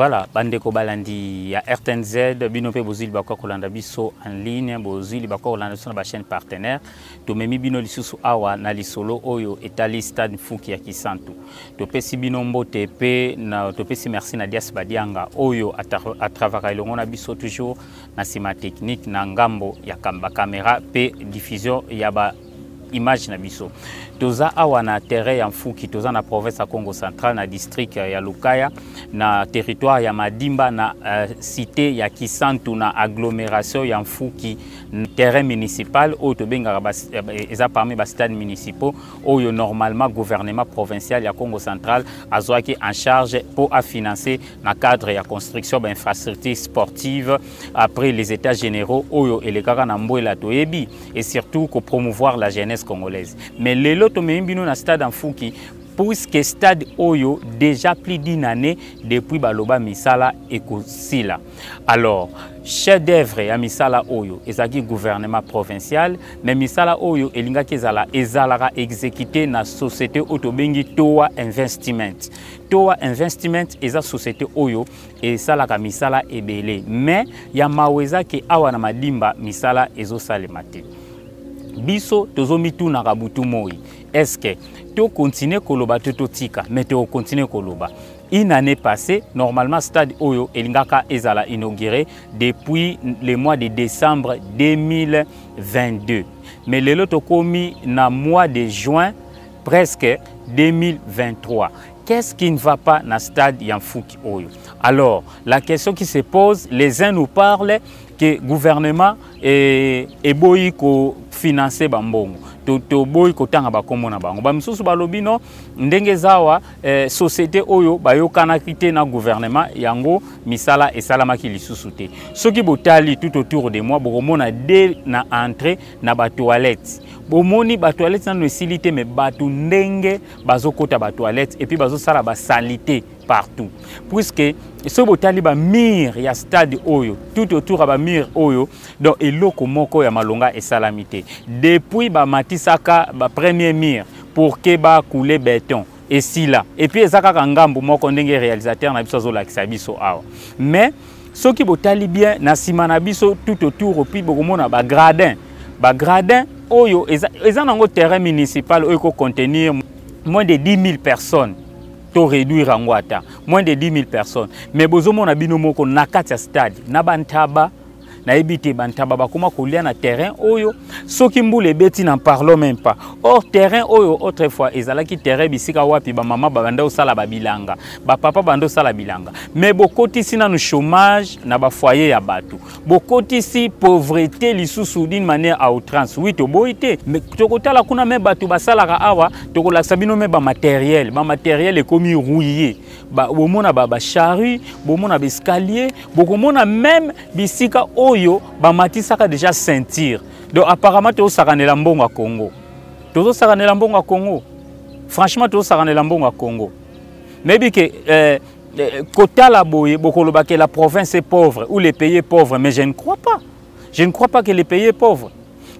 Voilà, bandeko balandi ya RTNZ, bino pe bozui libaku ya kolanda biso en ligne, bozui libaku ya kolanda biso na ba chaîne partenaire. Tomemi bino lisusu awa na lisolo oyo etali stade Mfuki ya Kisantu. Topesi bino mbote pe na topesi merci na Dias Badianga oyo atravaka elongo na biso toujours na sima technique na ngambo ya ba camera pe diffusion ya ba image na biso. Toza awa na terrain ya Mfuki, toza na province ya Congo central na district ya Lukaya na territoire ya Madimba na cité ya Kisantu na agglomération ya Mfuki, terrain municipal oyo tobengaka eza parmi ba stades municipaux oyo normalement gouvernement provincial ya Congo central azwaki en charge pour a financer na cadre ya construction ba infrastructures sportives après les états généraux oyo elekaka na Mbwela toyebi, et surtout ko promouvoir la jeunesse congolaise. Mais lelo tomemi bino na stade Mfuki puisque stade oyo déjà plus d'une année depuis baloba misala ekosila. Alors chef d'œuvre ya misala oyo ezalaki gouvernement provincial, mais misala oyo elingaki ezala ezalaka exécuté na société oyo tobengi Toa Investment. Toa Investment eza société oyo esalaka misala ebele, mais ya mawa eza ke awa na Madimba misala ezosalema te. Biso tozomitunaka butu moi, est-ce que to continuer koloba to totika? Mais to continuer koloba. Une année passée, normalement stade oyo elingaka ezala inauguré depuis le mois de décembre 2022. Mais lelo tokomi na mois de juin presque 2023. Qu'est-ce qui ne va pas na stade ya Mfuki oyo? Alors, la question qui se pose, les uns nous parlent que gouvernement eboyi ko financer bambongo. Toboyi kotanga bakombo na bango. Ba misusu balobi non, ndenge zawa société oyo bayokanaki te na gouvernement yango misala esalamaki lisusu te. Soki botali tout autour de moi bokomona dès na entrée na ba toilettes. Bomoni ba toilettes nanu esili te, mais bato ndenge bazokota ba toilettes et puis bazosala ba salité partout. Puisque soki botali ba mur ya stade oyo, tout autour ya ba mur oyo, donc eloko moko ya malonga esalami te. Depuis ba matisaka ba premier mur pour que ba couler béton esila. Et puis eza kaka ngambu moko ndenge réalisateur na biso azolakisa biso awa. Mais soki botali bien na sima na biso tout autour, puis bokomona ba gradin. Ba gradin oyo eza nango terrain municipal oyo ko contenir moins de 10 000 personnes. To réduire yango ata moins de 10 000 personnes. Mais bozomona bino moko na kati ya stade na bantaba, nayebi te bantaba bakoma kolia na terrain oyo soki mbula ebeti, n'en parlons même pas. Or terrain oyo autrefois ezalaki terrain bisika wapi ba mama babanda kosala ba bilanga, ba papa banda kosala bilanga. Mais bokotisi nanu chômage na ba foyer ya bato, bokotisi pauvreté lisusu d'une manière à outrance. Oui, toboyi te, mais tokotala kuna me bato basalaka awa, tokolakisa bino me ba matériel, ba matériel ekomi rouillé. Ba, bomona ba, ba charrue, bomona ba escalier, bokomona même bisika oyo bamatisaka déjà ceinture. Donc apparemment tozosakanela mbongo ya Congo. Tozosakanela mbongo ya Congo. Franchement tozosakanela mbongo ya Congo. Maybe que kotala boye bokoloba que la province est pauvre ou le pays est pauvre, mais je ne crois pas. Je ne crois pas que le pays est pauvre.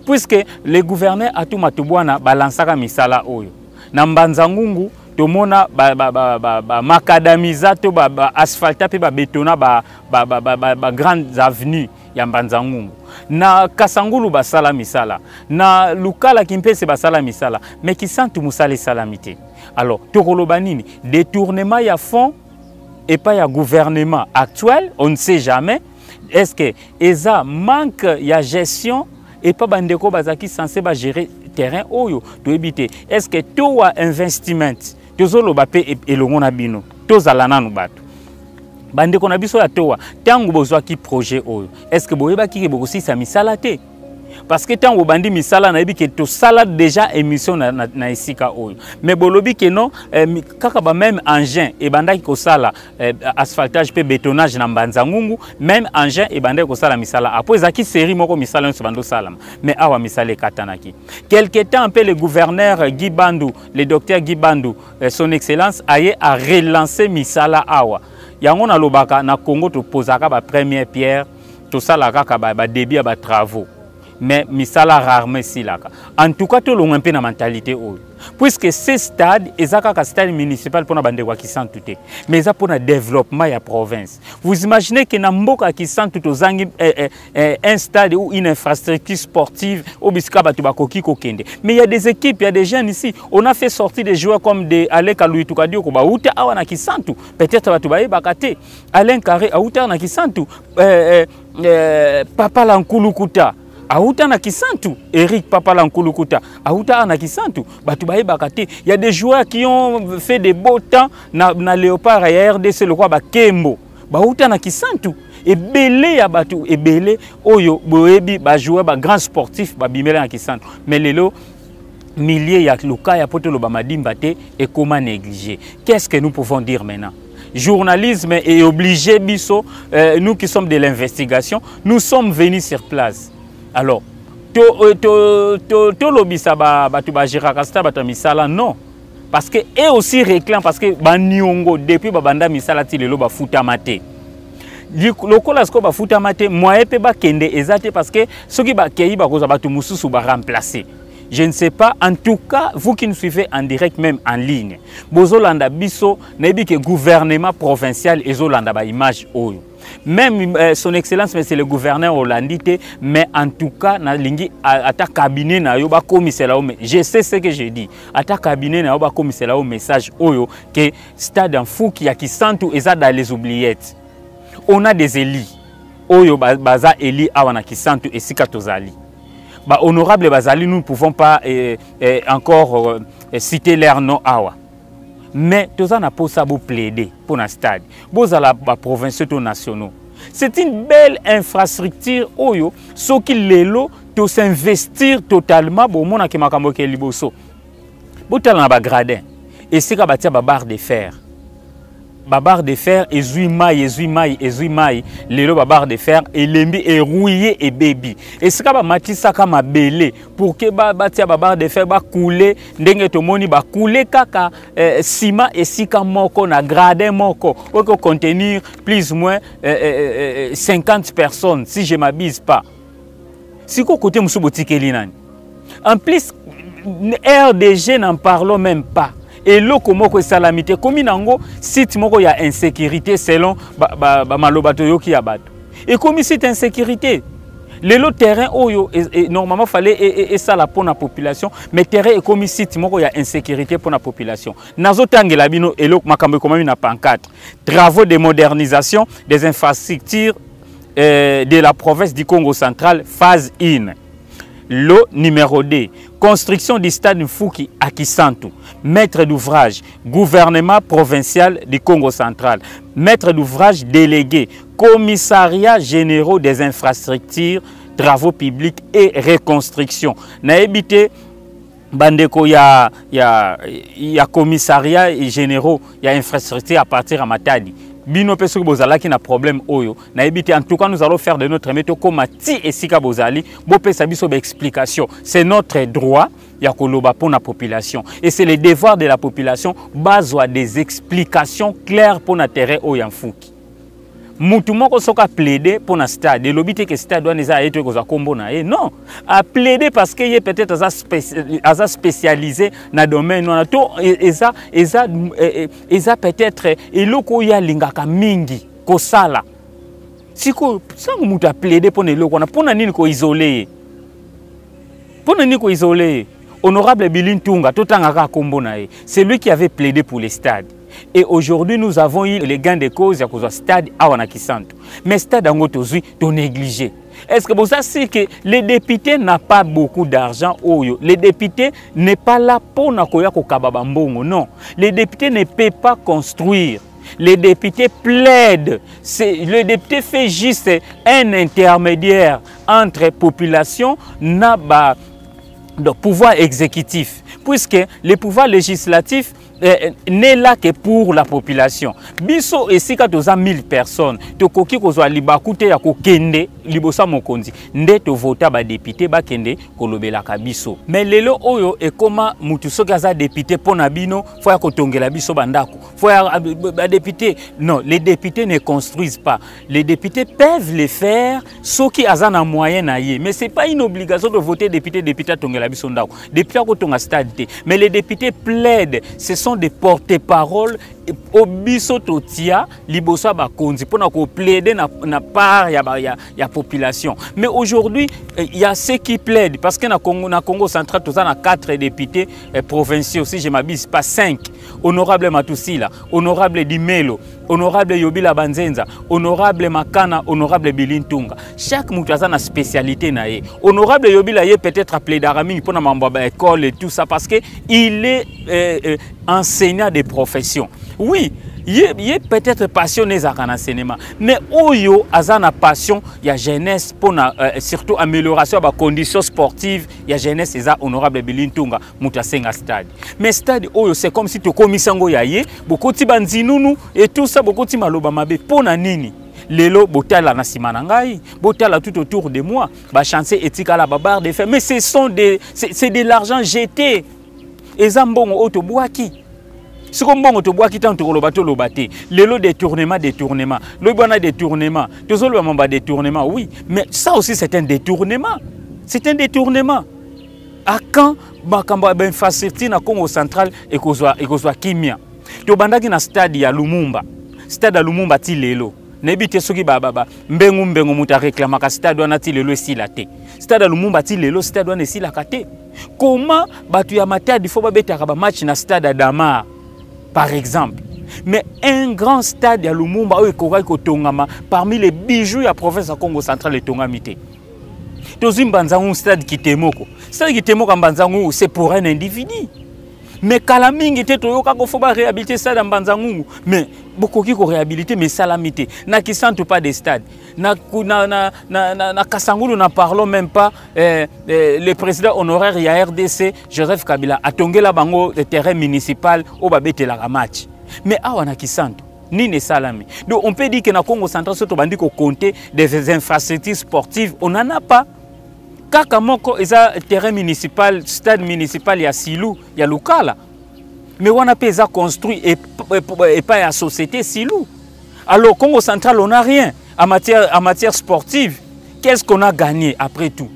Puisque le gouverneur Atou Matubuana balansaka misala oyo. Na Mbanza Ngungu tomona ba, ba, ba, ba, ba macadamisa to ba, ba asphalta pe ba betona ba, ba, ba, ba, ba, ba grandes avenues ya Mbanza Ngungu. Na Kasangulu basala misala, na Lukala Kimpese basala misala, mais Kisantu musala esalami te. Alors tokoloba nini? Détournement ya fonds et pas ya gouvernement actuel, on ne sait jamais. Est-ce que eza manque ya gestion et pas bandeko bazaki censé ba gérer terrain oyo toyebi te? Est-ce que towa investissement tozoloba pe elongo na bino tozala nanu bato bandeko na biso ya towa ntango bozwaki projet oyo, est-ce que boyebaki ke bokosisa misala te? Parce que ntango bobandi misala, nayebi ke tosala déjà émission na esika oyo, mais bolobi ke non, kaka ba même engin ebandaki kosala asphaltage pe bétonnage na Mbanza Ngungu, même engin ebandaki kosala misala apo ezalaki série moko misala nyonso bando salama, mais awa misala ekatanaki. Quelque temps mpe le gouverneur Guy Bandu, le docteur Guy Bandu, son excellence aye a relancer misala awa. Yango nalobaka na Congo topozaka ba première pierre, tosala kaka ba début ya ba travaux. Mais misala rarement esilaka. En tout cas tolongwa mpe na mentalité oyo, puisque ce stade eza kaka stade municipal mpona bandeko ya Kisantu te, mais eza mpona développement ya province. Vous imaginez que na mboka ya Kisantu tozangi un stade ou une infrastructure sportive oyo bisika bato bakoki kokende? Mais il y a des équipes, il y a des jeunes ici. On a fait sortir des joueurs comme des Aleka Luituka Dioko, bauta awa na Kisantu. Peut-être bato bayebaka te, Alain Carré auta na Kisantu, Papa Lankulukuta auta na Kisantu, Eric Papa Lankulukuta auta na Kisantu, bato bayebaka te. Il y a des joueurs qui ont fait des beaux temps na Léopard ya RDC, lokwa bakembo bauta na Kisantu. Ebele ya bato ebele oyo boyebi, bajoueur, bagrand sportif babimela na Kisantu. Mais lelo milieu ya Lukaya, po toloba Madimba te, ekoma négligé. Qu'est-ce que nous pouvons dire maintenant? Journalisme est obligé biso, nous qui sommes de l'investigation, nous sommes venus sur place. Alors tolobisa bato bagéraka stade, bato ya misala, non, parce que eux aussi réclament, parce que baniongo depuis babanda misala ti lelo bafutama te. Lokola sikoyo bafutama te, moyen mpe bakende eza te, parce que soki bakei, bakozwa bato mosusu baremplacer. Je ne sais pas. En tout cas, vous qui nous suivez en direct, même en ligne, bozolanda biso, nayebi ke gouvernement provincial ezolanda ba image oyo, même son excellence monsieur le gouverneur olandi te, mais en tout cas nalingi ata cabinet na yo bakomisela yo. Je sais ce que je dis, ata cabinet na yo bakomisela yo message oyo ke stade Mfuki ya Kisantu eza dans les oubliettes. On a des élus oyo baza élus awa na Kisantu, esika tozali, bahonorable bazali, nous ne pouvons pas encore citer leur nom awa, mais toza na mposa boplaider mpo na stade. Bozala baprovinciaux to nationaux, c'est une belle infrastructure oyo soki lelo tosinvestir totalement, bomonaki makambo eke liboso. Botala na bagradin esika batia babarre de fer, babarre de fer ezwi mai, ezwi mai, ezwi mai. Lelo babarre de fer elembi, erouiller, ebebi. Esika bamatisaka mabele pour ke batia babarre de fer, bakule ndenge tomoni bakule kaka nsima esika moko na gradin moko oyo contenir plus ou moins 50 personnes, si je m'abuse pas. Sikoyo kote mosusu botikeli nani? En plus RDG, n'en parlons même pas. Eloko moko esalami te. Ekomi nango site moko ya insécurité, selon bamaloba ba, ba toyoki ya bato. Ekomi site insécurité. Lelo terrain oyo normalement fallait esala mpo na population, mais terrain ekomi site moko ya insécurité mpo na population. Nazotangela bino eloko makambo ekomami na pancarte: travaux de modernisation des infrastructures de la province du Congo Central, phase 1, lot numéro 2, construction du stade Mfuki à Kisantu. Maître d'ouvrage, gouvernement provincial du Congo Central. Maître d'ouvrage délégué, commissariat généraux des infrastructures, travaux publics et reconstruction. Nayebi te bandeko ya commissariat généraux ya infrastructure à partir ya Matadi, bino mpe soki bozalaki na problème oyo, nayebi te. En tout cas, nous allons faire de notre mieux, tokóma ti esika bozali, bopesa biso baexplication. C'est notre droit ya koloba mpo na population et c'est le devoir de la population bazwa des explications claires mpo na terrain oyo ya Mfuki. Mutu moko soki aplaide mpo na stade, elobi te ke stade wana eza ye to ekozwa nkombo na ye. Non, aplaide parce que ye peut-être aza spécialisé na domaine wana to eza peut-être eloko oyo alingaka mingi kosala. Sikoyo sango moto aplaide mpo na eloko wana, mpo na nini koisoler ye? Mpo na nini koisoler ye? Honorable Billy Ntunga, totangaka nkombo na ye, c'est lui qui avait plaidé pour les stades et aujourd'hui nous avons eu les gains de cause ya kozwa stade awa na Kisantu. Mais stade yango tozwi, tonégligé. Est-ce que boza sûr que le député n'a pas beaucoup d'argent oyo? Le député n'est pas là mpona koya kokaba bambongo. Non, le député ne peut pas construire. Le député plaide. Le député fait juste un intermédiaire entre population na ba donc pouvoir exécutif, puisque le pouvoir législatif n'est là que pour la population. Biso esika toza 1000 personnes, tokoki kozwa libaku te ya kokende liboso ya mokonzi, nde tovota badepute bakende kolobelaka biso. Mais lelo oyo ekoma mutu soki aza député mpo na bino, fo ya kotongela biso bandako, fo ya badepute. Non, les députés ne construisent pas. Les députés peuvent le faire soki aza na moyen na ye, mais c'est pas une obligation de voter député. Député atongela biso ndako, député akotonga stade te. Mais les députés plaident, ce sont des porte-parole o biso totia liboso ya bakonzi mpona koplaide na part ya population. Mais aujourd'hui, il y a ceux qui plaident parce que na Congo central, toza na 4 députés provinciaux, si je m'abuse pas, 5: honorable Matusila, honorable Dimelo, honorable Yobila Banzenza, honorable Makana, honorable Bilintunga. Chaque moto aza na spécialité na ye. Honorable Yobila, ye peut-être aplaidaka mingi mpona mambo ya baécole et tout ça, parce que il est enseignant de profession. Oui, ye peut-être passion ezalaka na cinéma, mais oyo aza na passion ya jeunesse mpona surtout amélioration ya bacondition sportive ya jeunesse, eza honorable Bilintunga, moto asenga stade. Mais stade oyo, c'est comme si tokomisi yango ya ye. Bokoti banzinunu et tout ça, bokoti maloba mabe. Mpo na nini? Lelo botala na nsima na ngai, botala tout autour de moi, bachantier etikala, babarre de fer, mais ce sont des c'est de l'argent jeté. Eza mbongo oyo tobwaki. Siko mbongo tobwaki, ntango tokoloba, toloba te. Lelo détournement, détournement, lobi wana détournement, tozoloba mambo ya détournement. Oui, mais ça aussi, c'est un détournement, c'est un détournement. À quand makambo ya bainfrastructure na Congo central ekozwa kimia? Tobandaki na stade ya Lumumba. Stade ya Lumumba ti lelo, nayebi te soki mbengu mbengu moto areklamaka stade wana, ti lelo esila te. Stade ya Lumumba, ti lelo stade wana esilaka te. Comment bato ya Matadi fo babetaka bamatch na stade ya Damar, par exemple? Mais un grand stade ya Lumumba oyo ekokaki kotongama parmi les bijoux ya province ya Congo central, etongami te. Tozwi Mbanzangu, stade Kitemoko. Stade Kitemoko ya Mbanzangu, c'est pour un individu. Mais kala mingi te, toyokaka fo baréhabilité stade ya Mbanza-Ngungu, mais bokoki koréhabilité, mais esalami te. Na Kisantu, pas de stade. Na Kasangulu, n'en parlons même pas. Le président honoraire ya RDC, Joseph Kabila, atongela bango terrain municipal oyo babetelaka match. Mais awa na Kisantu, nini esalami? Donc on peut dire que na Congo central, so tobandi kocompter des infrastructures sportives, on n'en a pas. Kaka moko eza terrain municipal, stade municipal ya Silu ya Lukala, mais wana mpe eza construit epai ya société Silu. Alors Congo central, on n'a rien en matière sportive. Qu'est-ce qu'on a gagné après tout?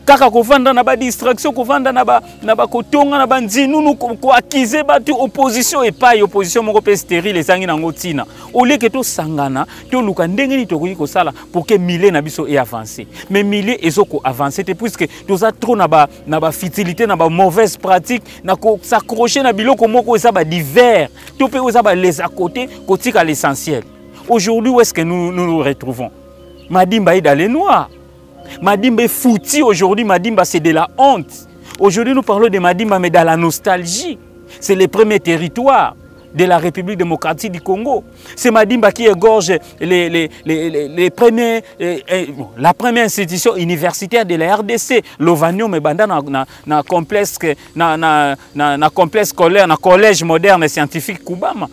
Kaka kovanda na badistraction, kovanda na bakotonga na banzinunu, koaccuser bato, opposition epai, opposition moko mpe stérile, ezangi nango ntina. Oleke tosangana, toluka ndenge nini tokoki kosala pour que milieu na biso eavance. Mais milieu ezokoavance te, puisque toza trop na bafutilité, na bamauvaise pratique, na kos'accrocher na biloko moko eza badivers to mpe oyo eza balesa à côté, kotika l'essentiel. Aujourd'hui, où est-ce que nous nous, nous retrouvons? Madimba est dans les noirs. Madimba est foutu aujourd'hui. Madimba, c'est de la honte. Aujourd'hui, nous parlons de Madimba, mais dans la nostalgie. C'est le premier territoire de la République démocratique du Congo. C'est Madimba qui égorge les premiers, la première institution universitaire de la RDC, Lovanium ebanda na complexe scolaire, na collège moderne et scientifique Kubama.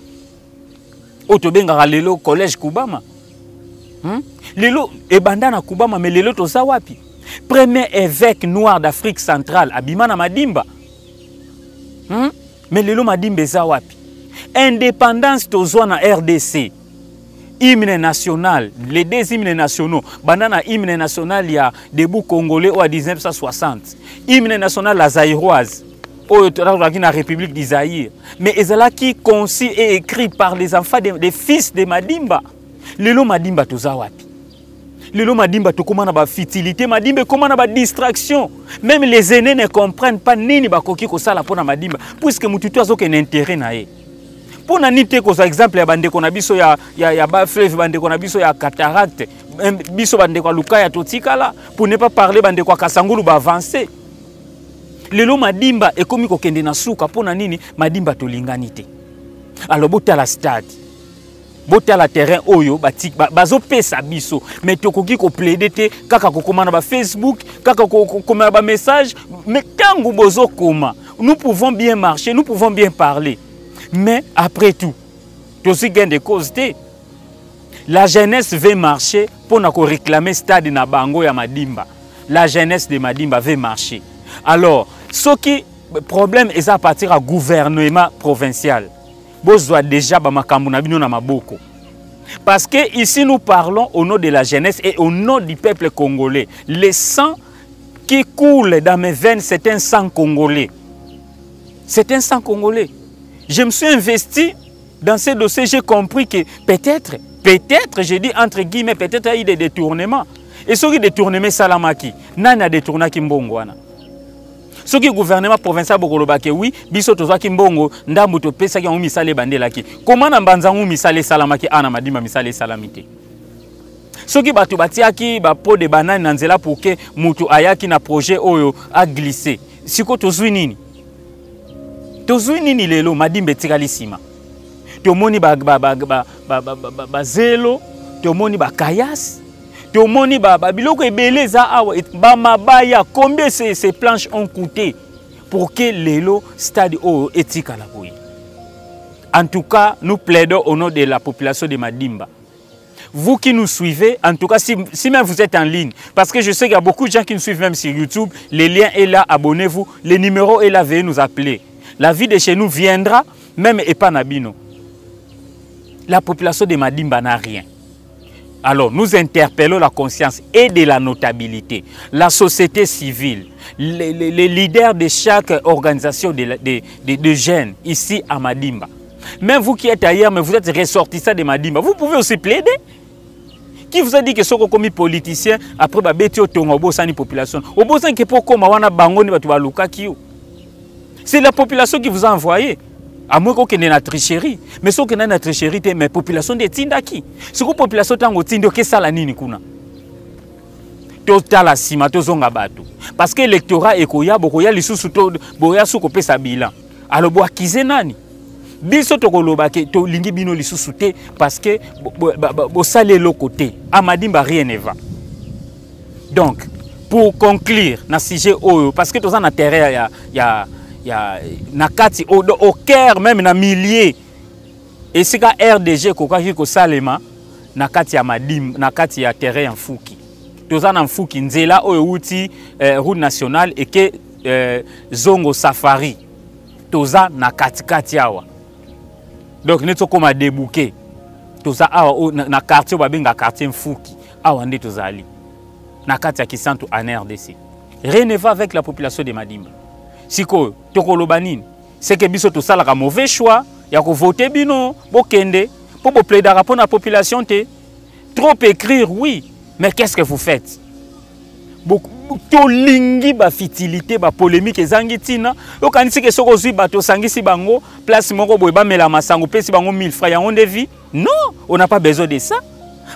Oyo tobengaka lelo collège Kubama. Lelo ebanda na Kubama, mais lelo toza wapi? Premier évêque noir d'Afrique centrale abima na Madimba. Mais lelo Madimba eza wapi? Indépendance tozwa na RDC, hymne national, les deux hymnes nationaux, banda na hymne national ya Debout Congolais oyo ya 1960, hymne national la zaïroise oyo tozalaki na République du Zaïre, mais ezalaki conçu et écrit par les enfants des fils de Madimba. Lelo Madimba toza wapi? Lelo Madimba tokóma na bafutilité, Madimba ekóma na badistraction. Même les aînés ne comprennent pas nini bakoki kosala mpo na Madimba, puisque motu to azokende intérêt na ye. Mpo na nini te kozwa exemple ya bandeko na biso ya bafleuve, bandeko na biso ya cataracte, biso bandeko ya Lukaya totikala, pour ne pas parler bandeko ya Kasangulu baavance? Lelo Madimba ekomi kokende na suka. Mpo na nini Madimba tolingani te? Alors botala stade, botala terrain oyo bazopesa biso, mais tokoki koplaider te, kaka kokoma na bafacebook, kaka kokoma na bamessage. Mais ntango bozokoma, nous pouvons bien marcher, nous pouvons bien parler. Mais après tout, tozwi gain de cause te. La jeunesse veut marcher mpo na koréclamer stade na bango ya Madimba. La jeunesse de Madimba veut marcher. Alors, soki problème eza à partir ya gouvernement provincial, bozwa déjà bamakambo na bino na maboko. Parce que ici nous parlons au nom de la jeunesse et au nom du peuple congolais. Le sang qui coule dans mes veines, c'est un sang congolais. C'est un sang congolais. Je me suis investi dans ce dossier, j'ai compris que peut-être, peut-être, j'ai dit entre guillemets, peut-être il y a eu des détournements. Et soki détournement esalamaki, nani adétournaki mbongo wana? Soki gouvernement provincial bokoloba ke oui, biso tozwaki mbongo ndambu, topesaki yango, misala ebandelaki. Koma na mbanza yango, misala esalamaki ana Madimba, misala esalami te. Soki bato batiaki bapeaux de banane na nzela pour ke mutu ayaki na projet oyo aglisse, siko tozwi nini? Tozwi nini lelo? Madimba etikali nsima. Tomoni bazelo, tomoni bakayas, tomoni babiloko ebele eza awa, bamabaya. Combien ces planches ont coûté pour que lelo stade oyo etikala boye? En tout cas, nous plaidons au nom de la population de Madimba. Vous qui nous suivez, en tout cas, si même vous êtes en ligne, parce que je sais qu'il y a beaucoup de gens qui nous suivent même sur YouTube, le lien est là, abonnez-vous, le numéro est là, veuillez nous appeler. La vie de chez nous viendra, même epa na bino. La population de Madimba n'a rien. Alors, nous interpellons la conscience et de la notabilité, la société civile, les leaders de chaque organisation de jeunes ici à Madimba. Même vous qui êtes ailleurs, mais vous êtes ressortissant de Madimba, vous pouvez aussi plaider. Qui vous a dit que soki okomi politicien, après babeti yo tonga, obosani population? Obosani ke po koma wana, bango nde bato balukaki yo. C'est la population qui vous a envoyé. À moins qu'on ait na tricherie. Mais soki na tricherie te, mais population nde etindaki. Siko population tango tindi, okesala nini kuna? Totala nsima, tozonga bato. Parce que électorat ekoya, bokoya lisusu to boya su kopesa bilan. Alors boakize nani? Biso tokoloba ke tolingi bino lisusu te parce que bosali eloko te. À Madimba, rien ne va. Donc, pour conclure na sujet oyo, parce que toza na terrain ya na kati au cœur même, na milieu esika RDG ekokaki kosalema, na kati ya Madimba, na kati ya terrain ya Mfuki. Toza na Mfuki, nzela oyo euti route nationale eke Zongo Safari. Toza na katikati awa. Donc neti okóma débouqué, toza awa na quartier oyo babenga quartier Mfuki. Awa nde tozali na kati ya Kisantu en RDC. Rien ne va avec la population de Madimba. Sikoyo tokoloba nini? C'est que biso tosalaka mauvais choix ya kovote bino bokende mpo boplaidaka mpo na population te. Trop écrire, oui, mais qu'est-ce que vous faites? Tolingi bafutilité, bapolémique ezangi ntina. Okanisi ke soki ozwi bato, osangisi bango place moko boye, bamela masango, opesi bango 1000 francs, yango nde vie? Non, on n'a pas besoin de ça.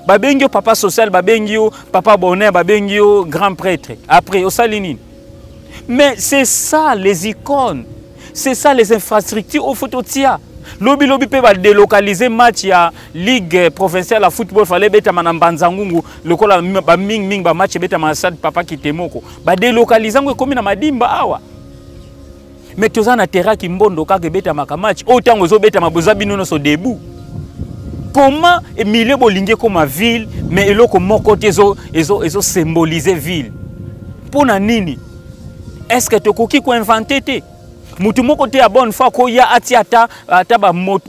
Babengi yo papa social, babengi yo papa bonheur, babengi yo grand prêtre, après osali nini? Mais c'est ça les icônes, c'est ça les infrastructures oyo faut totia. Lobi lobi mpe badélocaliser match ya ligue provinciale ya football, fallait ebetama na Mbanza Ngungu lokola bamingimingi bamatch ebetama na stade Papa Kitemoko, badélocaliser yango, ekomi na Madimba awa. Mais toza na terrain Kimbondo kaka ebetamaka match oyo. Ntango ezobetama, boza bino nyonso debout. Comment milieu bolingi ekoma ville, mais eloko moko te ezosymboliser ville? Mpo na nini? Est ce que tokoki koinventer te? Mutu moko te ya bonne foi koya atia ata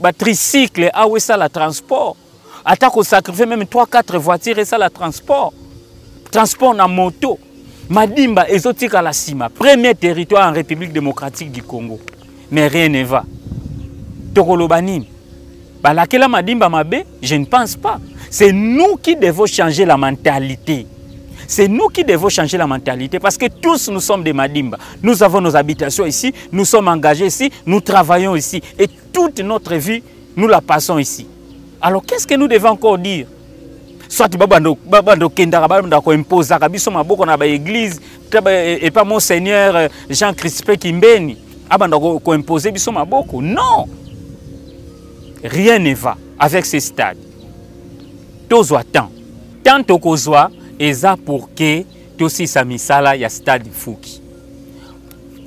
batricycle awa, esala transport, ata kosacrifier même 3 4 voitures, esala transport na moto. Madimba ezotikala nsima, premier territoire en République démocratique du Congo, mais rien ne va. Tokoloba nini? Balakela Madimba mabe? Je ne pense pas. C'est nous qui devons changer la mentalité. C'est nous qui devons changer la mentalité parce que tous nous sommes des Madimba. Nous avons nos habitations ici, nous sommes engagés ici, nous travaillons ici et toute notre vie, nous la passons ici. Alors qu'est-ce que nous devons encore dire? Soit babando kendaka, babanda koimposaka biso maboko na baéglise epa monseigneur Jean Crispin Kimbeni, abanda koimpose biso maboko. Non, rien ne va avec ce stade. Tozwa temps. Tant tokozwa eza pour ke tosisa misala ya stade Fuki.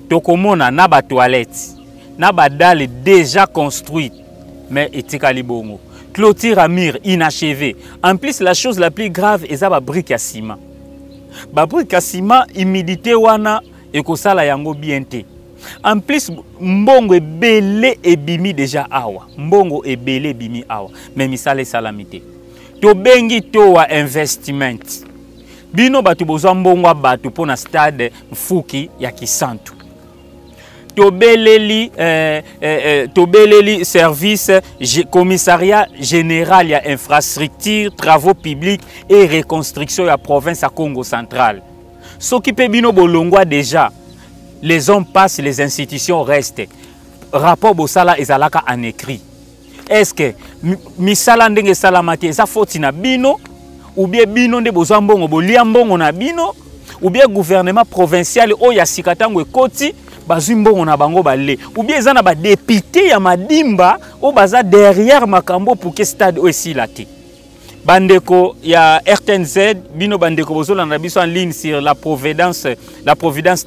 Tokomona na batoilette, na badale déjà construite, mais etikali bongo. Clôture à mur inachevé. En plus, la chose la plus grave eza babrique ya ciment. Babrique ya ciment, humidité wana ekosala yango bien te. En plus, mbongo ebele ebimi déjà awa, mbongo ebele ebimi awa, mais misala esalami te. Tobengi Towa Investment, bino bato bozwa mbongo ya bato mpo na stade Mfuki ya Kisantu. Tobeleli tobeleli service commissariat général ya infrastructure, travaux publics et reconstruction ya province ya Congo Central. Soki mpe bino bolongwa déjà, les hommes passent, les institutions restent. Rapport bosala ezalaka en écrit. Est-ce que misala ndenge esalama te, eza foti na bino, ou bien bino nde bozwa mbongo, bolia mbongo na bino, ou bien gouvernement provincial oyo ya sika ntango ekoti bazwi mbongo na bango bale, ou bien eza na badéputé ya Madimba oyo baza derrière makambo pour que stade oyo esila te? Bandeko ya RTNZ, bino bandeko bozolanda biso en ligne sur La Providence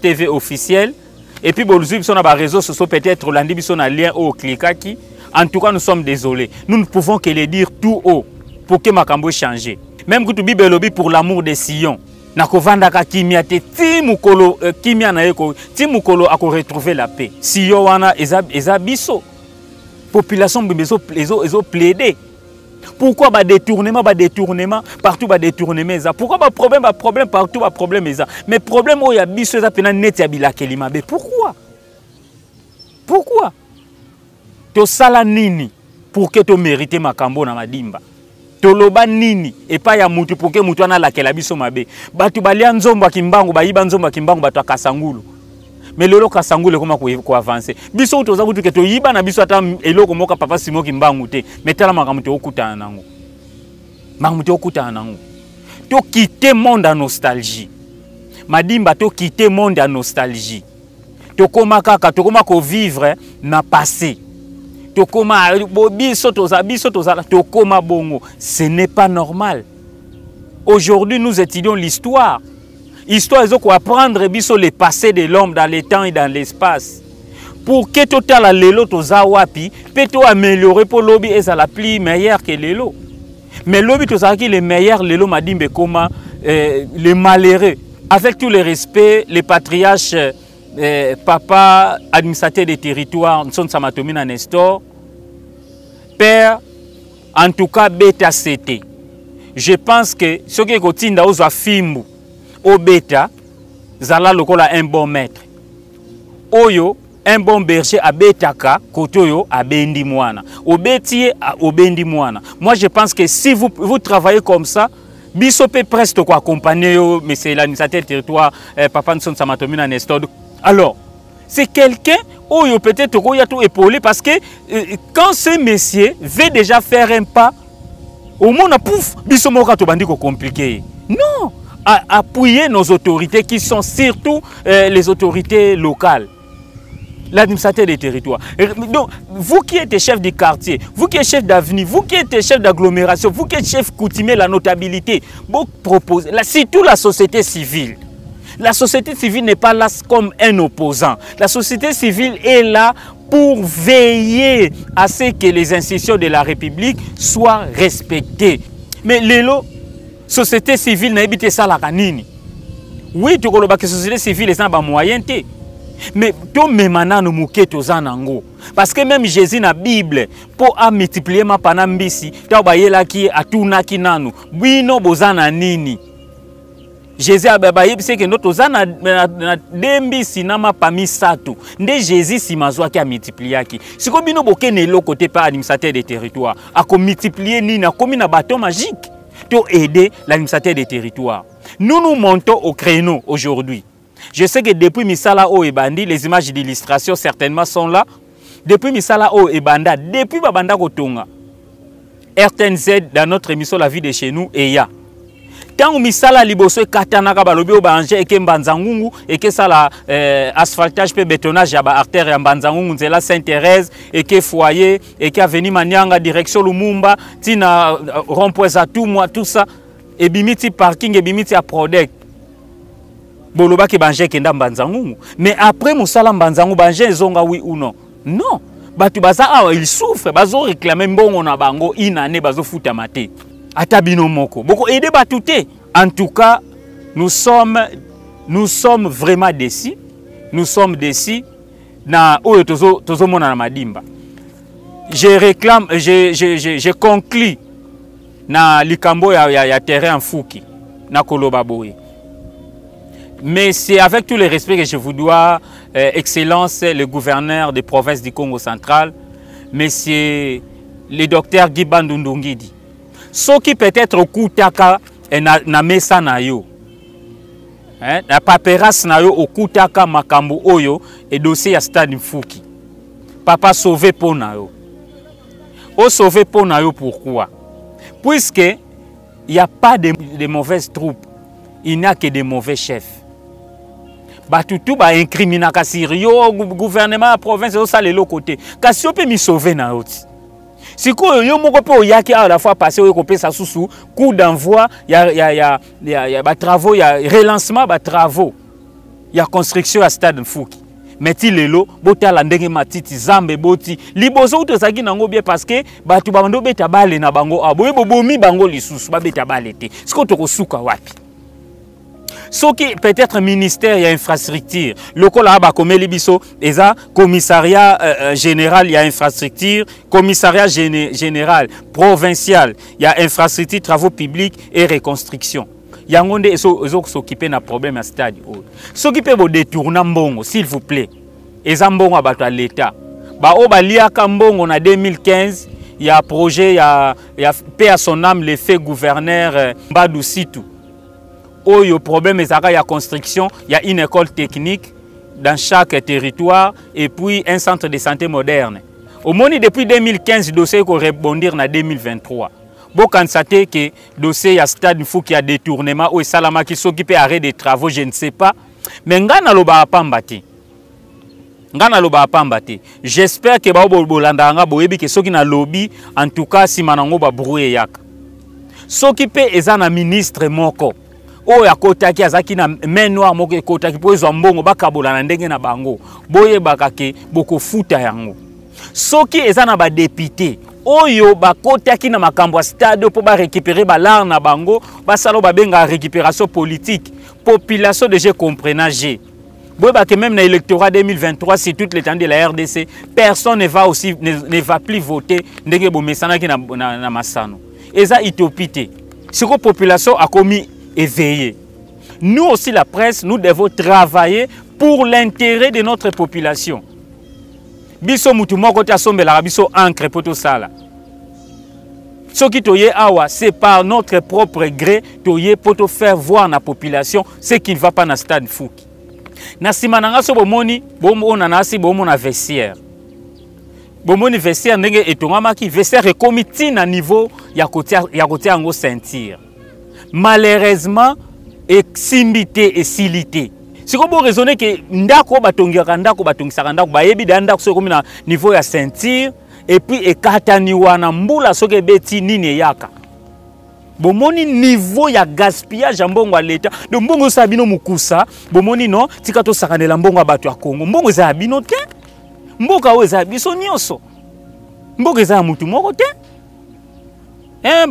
TV officielle, et puis bozwi biso na baréseaux sociaux, peut-être olandi biso na lien oyo oklikaki. En tout cas, nous sommes désolés, nous ne pouvons que le dire tout haut pour que makambo échange. Même kutu Bible elobi: pour l'amour de Sion, nakovandaka kimia te ti mokolo kimia na ye ti mokolo akoretrouver la paix. Sion wana eza biso population mbimba ezoplaider. Pourquoi badétournement, badétournement partout, badétournement eza? Pourquoi baproblème, baproblème partout, baproblème eza? Mais problème oyo ya biso eza mpena neti ya bilakeli mabe. Pourquoi? Pourquoi? Tosala nini pour que tomérite makambo na Madimba? Toloba nini epai ya mutu pour que mutu wana alakela biso mabe? Bato balia nzombo ya Kimbangu, bayiba nzombo ya Kimbangu, bato ya Kasangulu, mais lelo Kasangulu ekoma koavancer. Biso toza kutu ke toyiba na biso ata eloko moko papa Simo Kimbangu te, mais tala makambo tookutana nango, makambo tookutana nango. Tokite monde ya nostalgie, Madimba, tokite monde ya nostalgie. Tokóma kaka, tokóma kovivre na passé, tokóma biso toza, biso tozala, tokóma bongo. Ce n'est pas normal. Aujourd'hui, nous étudions l'histoire. Histoire ezokoapprendre biso le passé de l'homme dans le temps et dans l'espace, pour que totala lelo toza wapi mpe toaméliorer mpo lobi ezala plus meilleur que lelo. Mais lobi tozalaki le meilleur, lelo Madimba ekoma le malheureux. Avec tout le respect, le patriarche papa administrateur des territoires Nsonsa Matomina Nestor, père, en tout cas beta ct. Je pense que soki ekotinda ozwa fimbu obeta, zala lokola un bon maître oyo, un bon berger abetaka kote oyo abendi mwana, obeti ye, obendi mwana. Moi, je pense que si vous, vous travaillez comme ça, biso mpe presque tokoaccompagner yo, monsieur l'administrateur territoire, papa Nsonsa Matomina Nestor. Alors c'est quelqu'un oyo peut-être okoya to épauler, parce que quand ce monsieur veut déjà faire un pas, omona pouf, biso moko tobandi kocompliquer. Non, à appuyer nos autorités qui sont surtout les autorités locales, l'administrateur des territoires. Donc, vous qui êtes chef de quartier, vous qui êtes chef d'avenue, vous qui êtes chef d'agglomération, vous qui êtes chef coutumier, la notabilité, vous proposez, surtout la société civile. La société civile n'est pas là comme un opposant. La société civile est là pour veiller à ce que les institutions de la République soient respectées. Mais lelo, société civile nayebi te esalaka nini. Oui, tokolobaka société civile eza na bamoyen te, mais tomema nano moke toza nango, parce que même Jésus na Bible, mpo amultiplier mapa na mbisi, ntango bayelaki ye, atunaki nanu: bino boza na nini? Jésus bayebisi eke ndo toza na de mbisi na mapa misato. Nde Jésus nsima azwaki, amultipliaki. Sikoyo bino bokende eloko te mpe administrateur de territoire akomultiplier nini? Akomi na bateau magique to aider l'administrateur de territoire? Nous nous montons au créneau aujourd'hui. Je sais que depuis misala oyo ebandi, les images d'illustration certainement sont là, depuis misala oyo ebanda, depuis babanda kotonga, RTNZ, dans notre émission La Vie de chez nous, eya ntango misala liboso ekatanaka, balobi oyo baengin eke Mbanza Ngungu, ekesala asphaltage mpe bétonnage ya baartère ya Mbanza Ngungu, nzela Sainte Thérèse, eke foyer, eke avenue Manianga, direction Lumumba, ntina rond-point Zatumwa, tout ça ebimi ti parking, ebimi ti ya Prodec. Bolobaki baengin ekenda Mbanza Ngungu, mais après mosala Mbanza Ngungu, baengin ezonga, oui ou non? Non, bato baza awa, ils souffrent, bazo réclamer mbongo na bango une année bazofutama te. Ata bino moko boko aider bato te. En tout cas, nous sommes vraiment déçus, nous sommes déçus na oyo tozomona na Madimba. Je réclame, je conclus na likambo ya terrain Mfuki na koloba boye. Mais c'est avec tout le respect que je vous dois, Excellence le gouverneur de province du Congo central, Monsieur le docteur Guy Bandu Ndungidi. Soki peut-être okutaka na mesa na yo, hein, na paperasse na yo, okutaka makambo oyo e dossier ya stade Mfuki. Papa, sauvé mpo na yo. Osauve mpo na yo pourquoi? Puisque il n'y a pas de mauvaises troupes, il n'y a que de mauvais chefs. Bato tu baincriminaka sur yo, gouvernement ya province ezosala eloko te, kasi yo mpe misauve na yo ti sikoyo. Yo moko mpe oyaki awa la fois passé, oyo kopesa susu coup d'envoi ya batravaux, ya relancement batravaux ya construction ya stade Mfuki. Mais ti lelo, botala ndenge matiti zamba eboti. Liboso kutu ezalaki nango bien, parce que bato babandi obeta bale na bango awa. Boye bobomi bango lisusu, babeta bale te. Sikoyo tokosuka wapi? Soki peut-être ministère ya infrastructure, lokola bakomeli biso, eza commissariat général ya infrastructure, commissariat général provincial ya infrastructure, travaux publics et reconstruction, yango nde ezos'occuper na problème ya stade oyo. Soki mpe bodétourna mbongo, s'il vous plaît, eza mbongo ya bato ya l'État, baoyo baliaka mbongo na 2015 ya projet ya paix à son âme, le fait gouverneur Mbadu Situ, oyo problème ezalaka ya construction ya une école technique dans chaque territoire et puis un centre de santé moderne. Omoni, depuis 2015 dossier ekorebondir na 2023. Bokanisa te ke dossier ya stade Mfuki ya détournement oyo esalamaki, soki mpe arrêt de travaux, je ne sais pas, mais ngai nalobaka pamba te, ngai nalobaka pamba te. J'espère ke bao bolandaka nga boyebi ke soki nalobi, en tout cas nsima nango babruit eyaka. Soki mpe eza na ministre moko oyo akotaki, azalaki na main noire moko ekotaki mpo ezwa mbongo, bakabola na ndenge na bango, boyebaka ke bokofuta yango. Soki eza na badéputés oyo bakotaki na makambo ya stade mpo barécupérer balare na bango, basala oyo babengaka récupération politique, population déjà comprenant g, boyebake même na électorat 2023, sur toute l'étendue de la RDC, personne ne va aussi ne va plus voter ndenge bomesanaki na masano. Eza utopie te. Sikoyo population akomi éveillée. Nous aussi, la presse, nous devons travailler pour l'intérêt de notre population. Biso, mutu moko te asombelaka biso encre mpo tosala. Soki toye awa, c'est par notre propre gré. Toye mpo tofaire voir na population ce qui ne va pas na stade Fuki. Na nsima na nga, so bomoni, bomona na asi, bomona vestiaire, bomoni vestiaire ndenge etongamaki. Vestiaire ekomi ntina niveau ya kotia yango ceinture. Malheureusement esimbi te, esili te. Sikoyo boraisonner ke ndako oyo batongaka ndako, batongisaka ndako, bayebi deya ndako soki ekomi na niveau ya ceinture et puis ekatani wana, mbula soki ebeti, nini eyaka? Bomoni niveau ya gaspillage ya mbongo ya leta. Donc mbongo osala bino mokusa, bomoni no, tika tosakanela mbongo ya bato ya Kongo. Mbongo eza ya bino te. Mboka oyo eza ya biso nyonso, mboka eza ya mutu moko te, hein,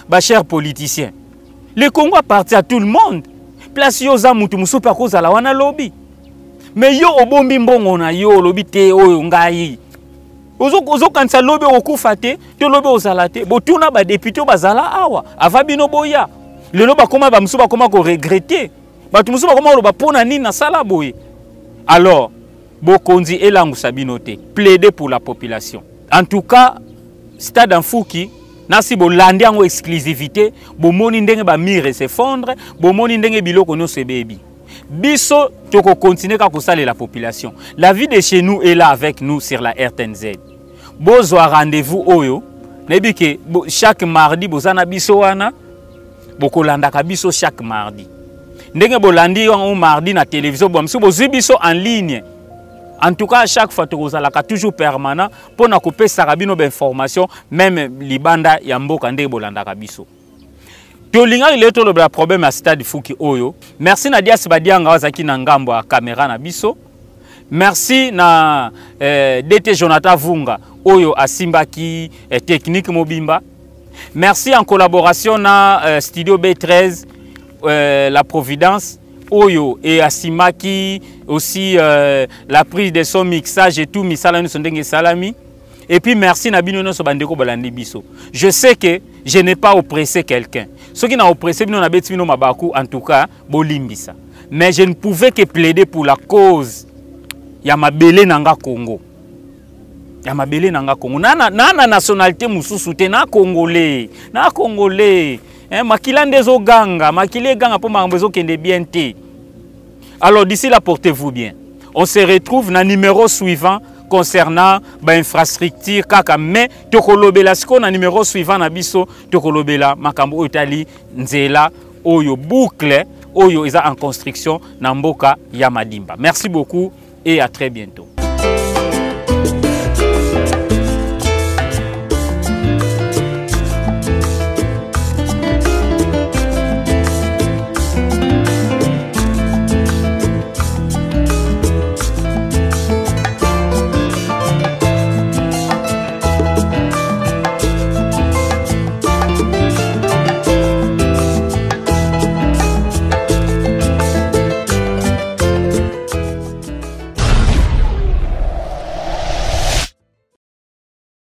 ba chers politiciens, le Congo appartient à tout le monde. Place yo oza, mutu mosusu mpe akozala wana lobi. Mais yo obombi mbongo na yo, olobi te oyo ngai. Ozokanisa lobi okokufa te, to lobi ozala te. Botuna badéputés oyo bazala awa ava bino boya lelo, bakoma, bamosusu bakoma koregretter, bato mosusu bakoma koloba mpo na nini nasala boye. Alors bokonzi elangusa bino te, plaider pour la population. En tout cas, stade Mfuki, nasi bolandi yango exclusivité. Bomoni ndenge bamurs s'effondre, bomoni ndenge biloko nyonso ebebi. Biso tokocontinuer kaka kosalela population. La vie de chez nous est là avec nous sur la RTNZ. Bozwa rendez-vous oyo nayebi ke chaque mardi boza na biso wana, bokolandaka biso chaque mardi ndenge bolandi yango mardi na télévision. Bo mosusu bozwi biso en ligne. En tout cas, chaque fois tokozalaka toujours permanent mpona kopesaka bino bainformation, même libanda ya mboka, ndenge bolandaka biso. Tolingaki lelo tolobela problème ya stade Fuki oyo. Merci na Dias Badianga oyo azalaki na ngambo ya caméra na biso. Merci na DT Jonathan Vunga oyo asimbaki technique mobimba. Merci en collaboration na Studio B13, la Providence oyo e asimaki aussi la prise de son, mixage et tout misala nyonso ndenge esalami. Et puis merci na bino nyonso bandeko balandi biso. Je sais que je n'ai pas oppressé quelqu'un. Soki na oppressé bino, na beti bino mabaku, en tout cas bolimbisa. Mais je ne pouvais que plaider pour la cause ya mabele nanga Congo. Ya mabele nanga Congo. Na nationalité mosusu te, na Congolais, na Congolais. Hein, makila nde ezoganga, makila eganga mpo makambo ezokende bien te. Alors d'ici là, portez-vous bien. On se retrouve na numéro suivant concernant ba infrastructure kaka, mais tokolobela sikoyo na numéro suivant na biso, tokolobela makambo oyo etali nzela oyo boucle oyo eza en construction na mboka ya Madimba. Merci beaucoup et à très bientôt.